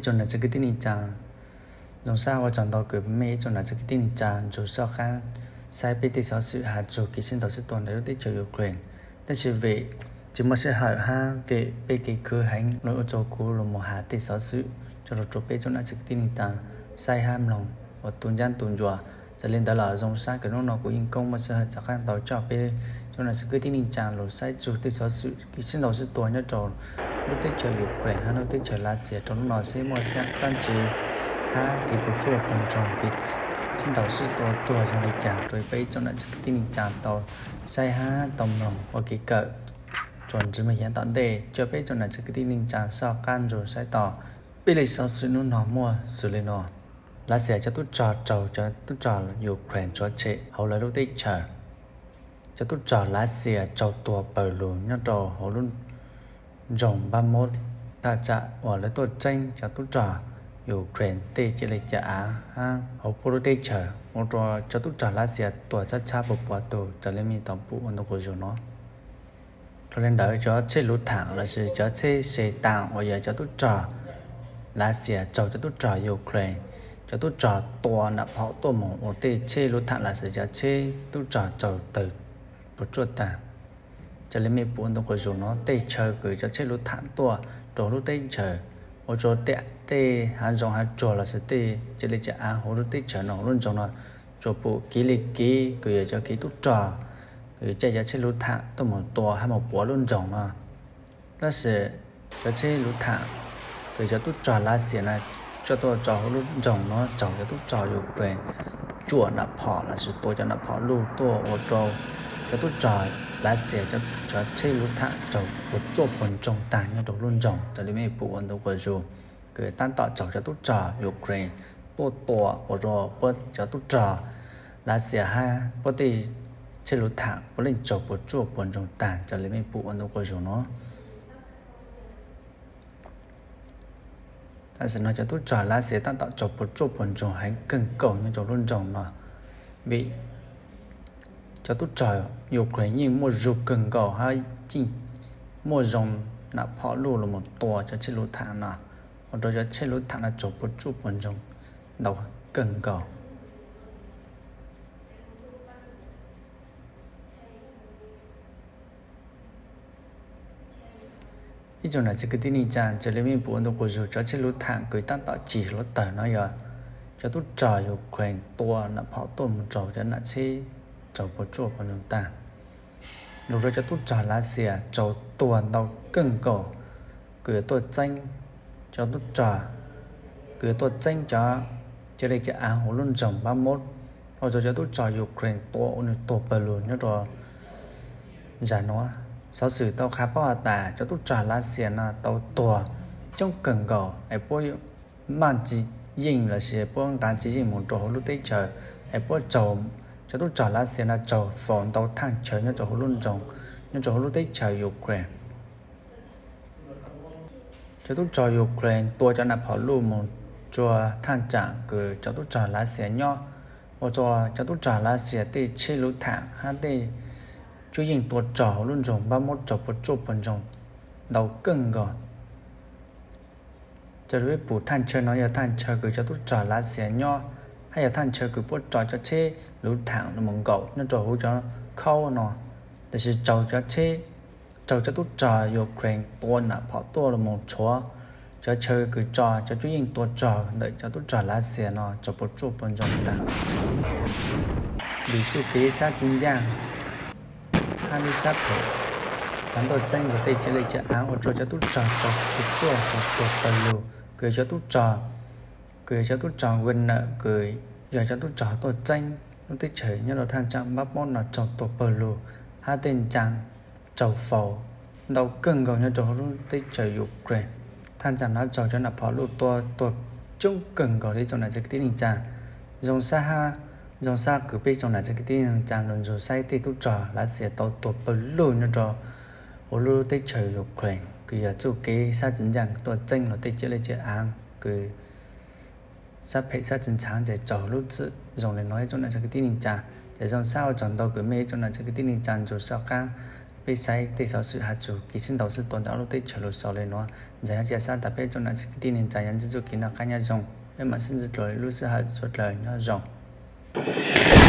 Ib tsoom nam txiv kwv tij neej tsaa, zoo sab ua tsaug ntau kws mej ib tsoom nam txiv kwv tij neej tsaa nrug soj qaab saib peb tej xov xwm has txug kev sib ntaus sib tua ntawm lub teb chaws Ukraine. Tab sis vim tsis muaj sij hawm hab vim peb kev khwv heev, lug ua rua kuv lug moog has tej xov xwm coj lug rua peb tsoom nam txiv kwv tij neej tsaa saib hab mloog ua tu ncaab tu ncua. Txawm le ntawd los zoo sab kws nub no kuv yeej koob muaj sij hawm rov qaab tau coj peb tsoom nam txiv kwv tij neej tsaa lug saib txug tej xov xwm kev sib ntaus sib tua nyob rua lub teb chaws Ukraine hab lub teb chaws Lav Xias rua nub no seb muaj dlaab tsi hab kev puas tsuaj puas ntsoog kev sib ntaus sib tua tuag zoo le caag rua peb tsoom nam txiv kwv tij neej tsaa tau saib hab tau mloog ua kev kawm tsuas ntxiv moog yav tom ntej. Coj peb tsoom nam txiv kwv tij neej tsaa soj qaab nrug saib tau peb le xov xwm nub no muaj xws le no. Lav Xias cov tub rog raug cov tub rog Ukraine tshuav tshem hauv lawv lub teb chaws. Cov tub rog Lav Xias raug tua pawg lug nyob rau hauv lub nroog Bakhmut, thaj tsam uas lawv tuaj txeeb cov tub rog Ukraine tej ca le ca av hab hauv puab lub teb chaws, ua rua cov tub rog Lav Xias tuag tshab tshab puas puas tug raws le mej tau pum ua ntu quas zug no. Dlhau le ntawd cov tsheb luv tham lossis cov tsheb xe taav uas yog cov tub rog Lav Xias raug cov tub rog Ukraine cov tub rog tua nam phom tuaj moog ua tej tsheb luv tham lossis cov tsheb tub rog raug tawg puas tsuaj taag. Raws le mej pum ua ntu quas zug no, tej chaw kws cov tsheb luv tham tuaj rua lub teb chaws, ua rua tej hav zoov hav tsuag lossis tej ca le ca av hauv lub teb chaws no hauv lub nroog no tsuas pum kev le kev kws yog cov kev tub rog kws caij cov tsheb luv tham tuaj moog tua hab moog puav lub nroog no. Tab sis cov tsheb luv tham kws cov tub rog Lav Xias na coj tuaj rau hauv lub nroog no raug cov tub rog Ukraine tsuam nam phom lossis tua cov nam phom luj tuaj ua rau cov tub rog Lav Xias cov tsheb luv tham raug puas tsuaj puas ntsoog taag nyob rau lub nroog. Raws le mej pum ua ntu quas zug kws taab tom raug cov tub rog Ukraine tuaj tua ua rua puab cov tub rog Lav Xias hab puab tej tsheb luv tham puav leej raug puas tsuaj puas ntsoog taag raws le mej pum ua ntu quas zug no. Tam sim no cov tub rog Lav Xias taab tom raug puas tsuaj puas ntsoog heev kawg nkaus nyob rau lub nroog no, vim cov tub rog Ukraine yeej muaj zug kawg nkaus hab yeej muaj zoo nam phom luj los mus tua cov tsheb luv tham no, ua rua cov tsheb luv tham no raug puas tsuaj puas ntsoog ntau kawg nkaus. Ib tsoom nam txiv kwv tij neej tsaa, raws le mej pum ua ntu quas zug cov tsheb luv tham kws taab tom cig hluav tawg no yog cov tub rog Ukraine tua nam phom tuaj moog raug cov nam tsheb raug puas tsuaj puas ntsoog taag. Lug rua cov tub rog Lav Xias raug tuag ntau kawg nkaus kws yuav tuaj txeeb cov tub rog, kws yuav tuaj txeeb cov ca le ca av huv lub nroog Bakhmut, ua rua cov tub rog Ukraine tua ua nwg tuag pawg lug nyob rua zag nuav. Xov xwm tau qha paub has tas cov tub rog Lav Xias no tau tuag coob kawg nkaus es puab maj tsis yeej lossis puab nqaa tsis yeej moog rua huv lub teb chaws, es puab raug, cov tub rog Lav Xias no raug faus ntau thaaj chaw nyob rua huv lub nroog, nyob rua huv lub teb chaws Ukraine. Cov tub rog Ukraine tua cov nam phom luj moog rua thaaj tsaam kws cov tub rog Lav Xias nyob, ua rua cov tub rog Lav Xias tej tsheb luv tham hab tej cuab yeej tua rog huv lub nroog Bakhmut raug puas tsuaj puas ntsoog ntau kawg nkaus. Raws le pum thaaj chaw no yog thaaj chaw kws cov tub rog Lav Xias nyob, hab yog thaaj chaw kws puab tso cov tsheb luv tham los mus nkaum nyob rua huv cov khaub no. Tab sis raug cov tsheb, raug cov tub rog Ukraine tua nam phom tuaj los mus rhuav cov chaw kws tso cov cuab yeej tua rog ntawm cov tub rog Lav Xias no raug puas tsuaj puas ntsoog taag. Vim txuj kev sab txiv ncaaj hab lub sab phem xaav tuaj txeeb luag tej ca le ca av ua rua cov tub rog raug puas tsuaj raug tuag pawg lug, kws yog cov tub rog, kws yog cov tub rog Wagner kws yog cov tub rog tuaj txeeb lub teb chaws nyob rua thaaj tsaam Bakhmut no raug tuag pawg lug, hab tej ntsaa raug faus ntau kawg nkaus nyob rua huv lub teb chaws Ukraine. Thaaj tsaam no raug cov nam phom luj tua tuag coob kawg nkaus le ib tsoom nam txiv kwv tij neej tsaa. Zoo sab hab, zoo sab kws peb tsoom nam txiv kwv tij neej tsaa lug nrug saib tej tub rog Lav Xias tau tuag pawg lug nyob rua huv lub teb chaws Ukraine kws yog txuj kev sab txiv ncaaj tuaj txeeb luag tej ca le ca av kws sab phem sab txiv ntxaav ces raug lub txim zoo le no ib tsoom nam txiv kwv tij neej tsaa. Ces zoo sab ua tsaug ntau kws mej ib tsoom nam txiv kwv tij neej tsaa nrug soj qaab Peb saib tej xov xwm has txug kev sib ntaus sib tua ntawm ob lub teb chaws los xaus le nuav. Ntxawm yog cia xav tas peb tsoom nam txiv kwv tij neej tsa yog ntxwv txuj kev noj qab nyob zoo, peb mam sib ntsib dlua lub sij hawm suav dlawg nyob zoo.